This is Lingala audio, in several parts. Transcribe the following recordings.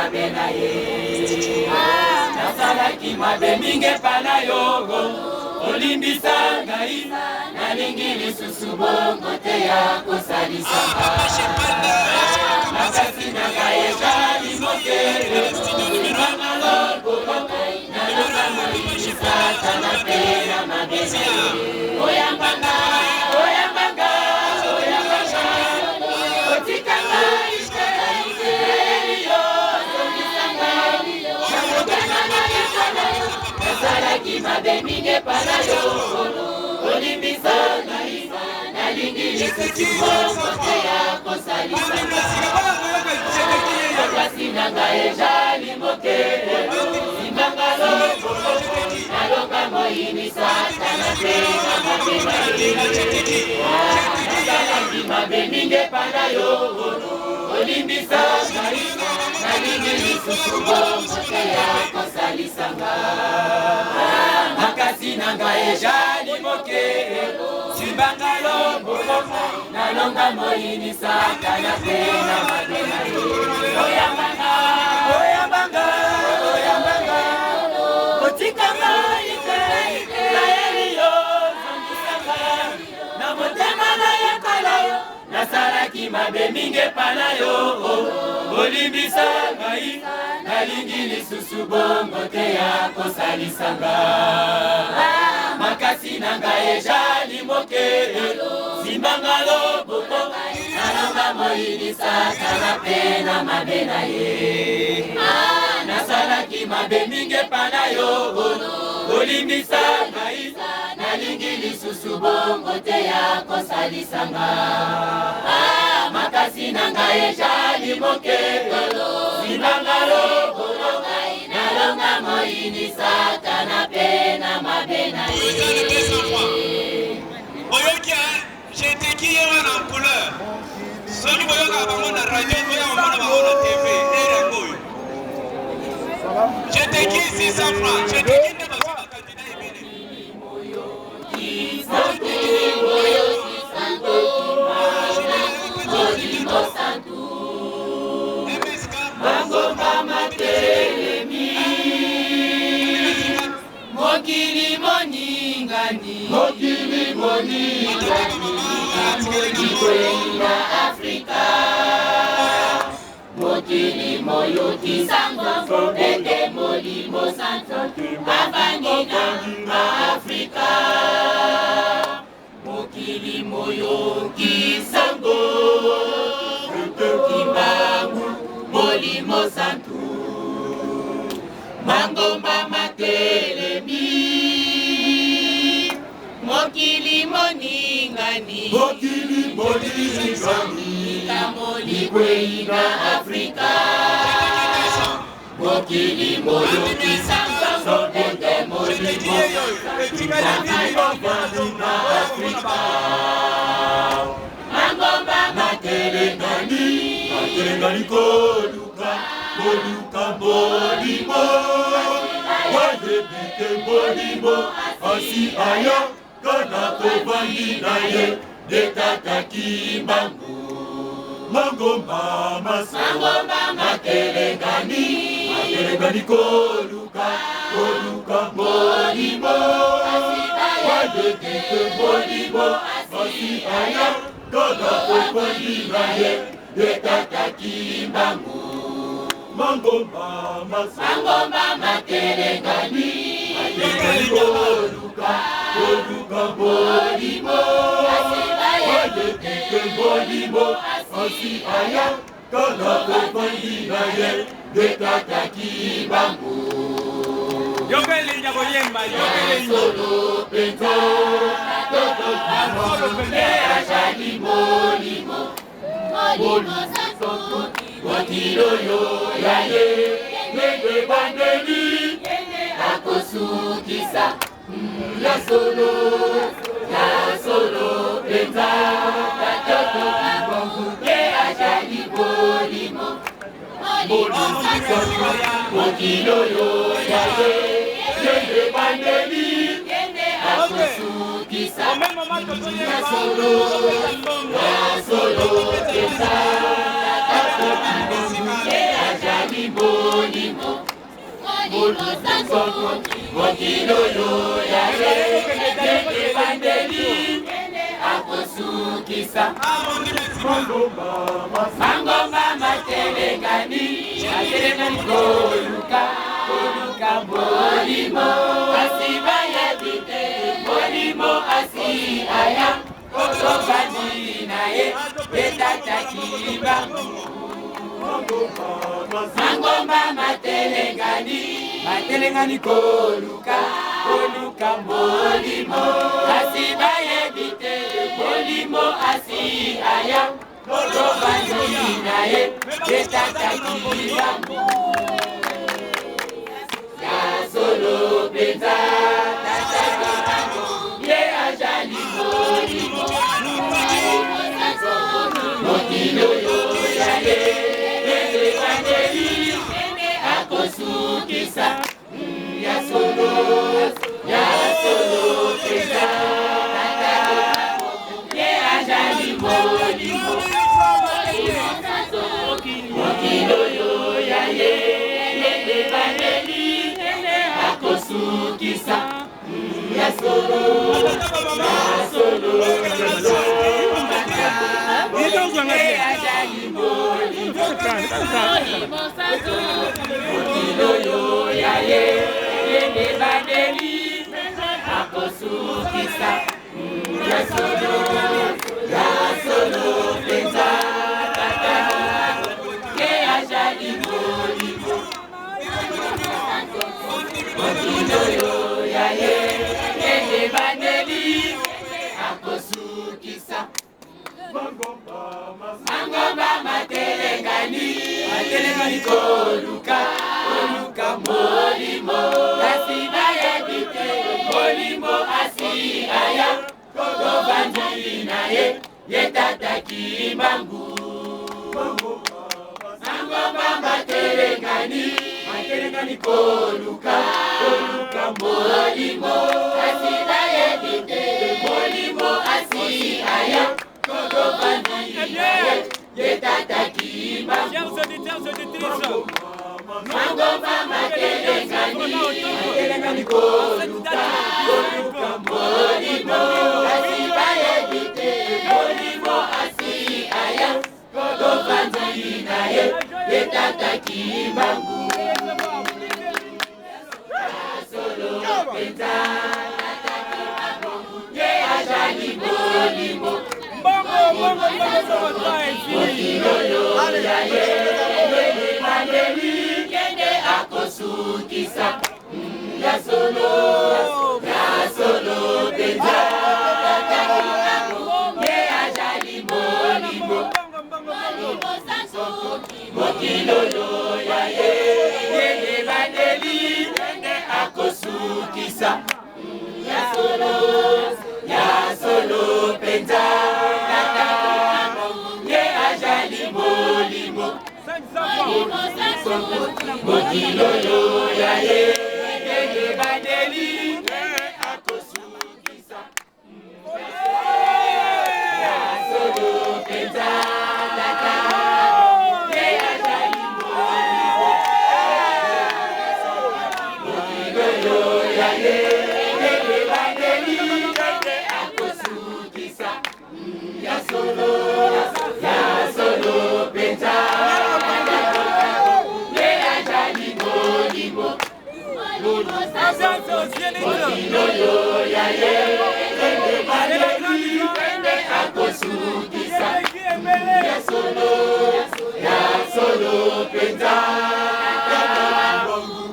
mabe na ye. Nasalaki mabe mingi epa na yo, olimbisa ngai, nalingi lisusu bongo te ya kosalisa. Makasi na ngai ezali moke, simba nga loboko, nalonga moyini Satana mpe na mabe na ye. Oyamba nga, oyamba nga, oyamba nga, otika ngai te, nayeli yo, zongisa ngai na motema na yekolo. Nasalaki mabe mingi epa na yo, olimbisa ngai, nalingi lisusu bongo te ya kosalisa nga. Makasi na ngai ezali moke, simba nga loboko, nalonga moyini Satana mpe na mabe na ye. Nasalaki mabe mingi epa na yo, olimbisa ngai, nalingi lisusu bongo te ya kosalisa nga. Makasi na ngai ezali moke, simba nga loboko, nalonga moyini Satana mpe na mabe na ye. Oyamba nga, oyamba nga, oyamba nga, otika ngai te, nayeli yo, zongisa nga na motema na yekolo. Nasalaki mabe mingi epa na yo, olimbisa ngai, nalingi lisusu bongo te ya kosalisa nga. Makasi na ngai ezali moke, simba nga loboko, nalonga moyini Satana mpe na mabe na ye. Nasalaki mabe mingi epa na yo, olimbisa ngai, nalingi lisusu bongo te ya kosalisa nga. Makasi na ngai ezali moke, simba nga loboko, nalonga moyini Satana mpe na mabe na ye. Boyoki jeteki ye wana en couleur. Soki boyokaka bango na radio, boya komona bango na TV. Ere yango oyo jeteki 600 francs, jeteki nde bazwi bakandida ebele. MSK. Mangomba matelemi, mokili moningani, mokili moningani, likwei na Afrika. Mokili moyoki sango ete Molimo Santu avandi na Afrika. Mokili moyoki sango Kimbangu Molimo Santu, mangomba matelemi, mokili moningani, mokili moningani, likambo likwei na Afrika. Mokili moyoki sango ete Molimo avandi na Afrika. Mangomba matelengani, matelengani koluka, koluka Molimo. Bayebi te Molimo asi aya kana kovandi na ye nde Tata Kimbangu. Mangomba maso, mangomba matelengani, matelengani koluka, koluka Molimo. Bayebi te Molimo asi aya kana kovandi na ye nde Tata Kimbangu. Mangomba maso, mangomba matelengani, matelengani koluka, koluka Molimo. Bayebi te Molimo asi aya kana kovandi na ye nde Tata Kimbangu. Yoka elengi ya koyemba, yoka elengi. Solo mpenza, Tata Kimbangu nde azali Molimo, Molimo Santu, mokili oyo ya ye ndenge bandeli akosukisa. Ya solo, ya solo mpenza, Tata Kimbangu nde azali Molimo, Molimo Santu, mokili oyo ya ye ndenge bandeli akosukisa. Ya solo, ya solo mpenza, Tata Kimbangu nde azali Molimo. Molimo Santu, mokili oyo ya ye ebandeli akosukisa. Mangomba matelengani, matelengani koluka, koluka Molimo, kasi bayebi te Molimo asi aya. Tofandi na ye etata Kimbangu. Mangomba matelengani, matelengani koluka, koluka Molimo, kasi bayebi te Molimo asi aya. Tofandi na ye etata Kimbangu. Ya solo mpenza tata Kimbangu ye azali Molimo. Mokili oyo ya ye ebandeli akosukisa. Ya solo, ya solo mpenza tata Kimbangu ye azali Molimo. Mokili oyo ya ye ebandeli akosukisa. Ya solo, ya solo mpenza ye azali Molimo. Mokili oyo ya ye ebandeli akosukisa. Ya solo, ya solo mpenza tata ye azali Molimo. Mokili oyo ya ye ebandeli akosukisa. Mangomba matelengani, matelengani koluka, koluka Molimo, kasi bayebi te Molimo asi aya. Tofandi na ye ye tata Kimbangu. Mangomba matelengani, matelengani koluka, koluka Molimo, kasi bayebi te Molimo asi aya. Tofandi na ye ye tata Kimbangu. Chers auditeurs, auditrices, Mangomba matelengani, matelengani koluka, koluka Molimo, kasi bayebi te Molimo asi aya. Tofandi na ye ye tata Kimbangu. Solo mpenza tata Kimbangu ye azali Molimo. Mbongo, mbongo, mbongo, mbongo, Mokili oyo ya ye ebandeli kende akosukisa. Ya solo, ya solo mpenza tata Kimbangu ye azali Molimo. Mokili oyo ya ye ebandeli kende akosukisa. Ya solo, ya solo mpenza tata Kimbangu ye azali Molimo. Mokili oyo ya ye ebandeli akosukisa. Ya solo mpenza tata ye azali Molimo. Mokili oyo ya ye ebandeli akosukisa. Ya solo, ya solo mpenza ye azali Molimo. Ambiance au Zénith. Mokili oyo ya ye ebandeli akosukisa. Ya solo, ya solo mpenza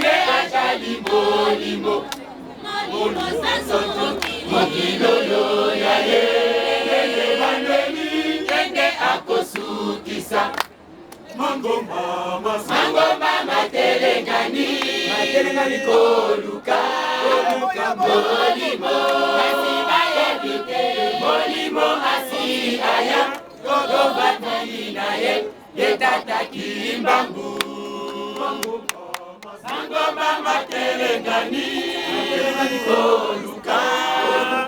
ye azali Molimo. Mokili oyo ya ye ebandeli kende akosukisa. Mangomba matelengani, matelengani koluka, koluka Molimo, kasi bayebi te Molimo asi aya. Tofandi na ye ye tata Kimbangu. Mangomba matelengani, matelengani koluka, koluka